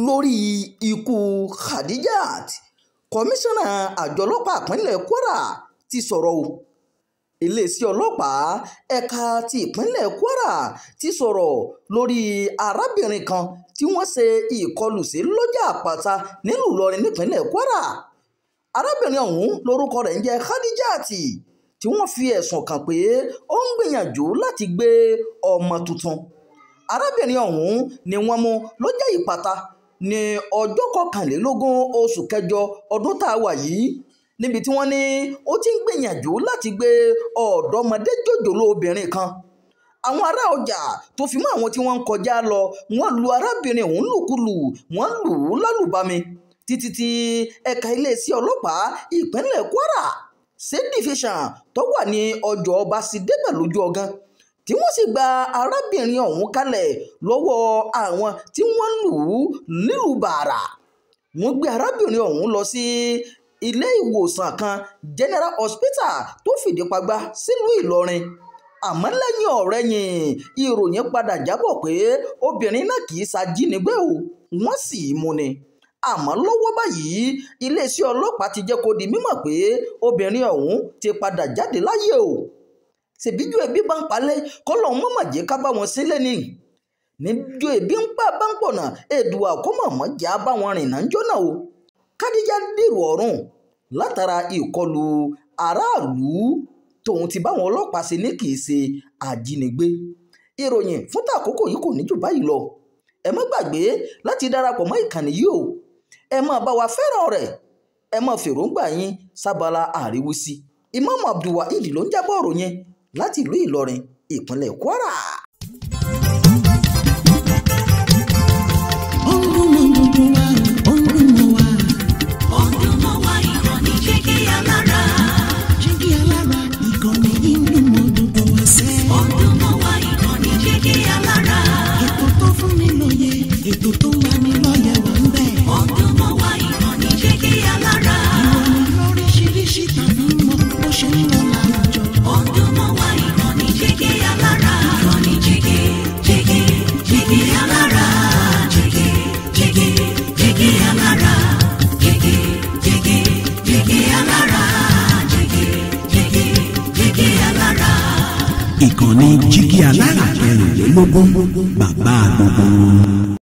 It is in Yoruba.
Lórí ikú Khadijat, kọmíṣánná àjọ ọlọ́pàá ìpínlẹ̀ Kwara ti sọ̀rọ̀ o. Iléeṣẹ́ ọlọ́pàá ẹ̀ka ti ìpínlẹ̀ Kwara ti sọ̀rọ̀ lórí arábìnrin kan tí wọ́n ṣe ìkọlù sí lọ́jà Àpáta nílùú Ìlọrin nípínlẹ̀ Kwara. Arábìnrin ọ̀hún lórúkọ rẹ̀ ń jẹ́ Khadijat, tí wọ́n fi ẹ̀sùn kàn pé ó ń gbìyànjú láti gbé ọmọ tuntun. Arábìnrin ọ̀hún ni wọ́n mú lọ́jà Ìpàtà ní ọjọ́ 21 oṣù kẹjọ ọdún tá a wà yìí, níbi tí wọ́n ní ó ti ń gbìyànjú láti gbé ọ̀dọ́mọdé jòjòló obìnrin kan. Àwọn ará ọjà tó fi mọ́ àwọn tí wọ́n ń kọjá lọ, wọ́n lu arábìnrin ọ̀hún lùkulù, wọ́n lù ú lálùbami títí tí ẹ̀ka iléeṣẹ́ ọlọ́pàá ìpínlẹ̀ Kwara State Division tó wà ní ọjọ́ ọba sì débẹ̀ lójú ọgán, tí wọ́n sì gba arábìnrin ọ̀hún kalẹ̀ lọ́wọ́ àwọn tí wọ́n lù ú nílùú bàrà. Wọ́n gbé arábìnrin ọ̀hún lọ sí ilé ìwòsàn kan, General Hospital tó fìdí pagbá sílùú Ìlọrin. Àmọ́ lẹ́yìn ọ̀rẹ̀yìn, ìròyìn padà jábọ̀ pé obìnrin náà kì í ṣajínigbé o, wọ́n sì mú ni. Àmọ́ lọ́wọ́ báyìí, iléeṣẹ́ ọlọ́pàá ti jẹ́ kó di mímọ̀ pé obìnrin ọ̀hún ti padà jáde láyé o. Ṣèbíjú ẹbí bá ń palẹ̀ kọ́lọ̀ mọ́mọ́ jẹ́ ká bá wọn sílẹ̀ ni. Níjó ẹbí ń pa bá ń pọ̀nà, èdùà kó mọ̀mọ́ já bá wọn rìn náà jọ́nà o. Khadija dèrò ọ̀run látara ìkọlù aráàlú tóun ti báwọn ọlọ́pàá ṣe ní kì í ṣe àjínigbé. Ìròyìn fún tàkókò yìí kò ní jù báyìí lọ. Ẹ má gbàgbé láti darapọ̀ mọ́ ìkànnì yìí o. Ẹ máa bá wa fẹ́ràn rẹ̀. Ẹ máa fèròǹgbà yín sábala àríwísí. Imam Abdulwaheed ló ń jábọ̀ ìròyìn láti ìlú Ìlọrin, ìpínlẹ̀ Kwara. Ó ń dún mọ́ gbogbo wa, ó ń dún mọ́ wa. Ó ń dún mọ́ wa, ìkànnì Jígí Alára. Jígí Alára, ìkànnì yìí ń dún mọ́ gbogbo wa sẹ́. Ó ń dún mọ́ wa, ìkànnì Jígí Alára. Ètò tó fún ni lóye, ètò tó ń lani lọ́yẹ̀ wà ń bẹ̀. Ó ń dún mọ́ wa, ìkànnì Jígí Alára. Ìròyìn lóríṣiríṣi tàbí mọ́ bó ṣe ń lọ láwùjọ. Ó ń dún mọ́ wa, ìkànnì Jígí Alára. Ìkànnì Jígí, Jígí, Jígí Alára. Jígí, Jígí, Jígí Alára. Jígí, Jígí, Jígí Alára. Jígí, Jígí, Jígí Alára. Ìkànnì Jígí Alára 24, bàbá gbogbo wọn.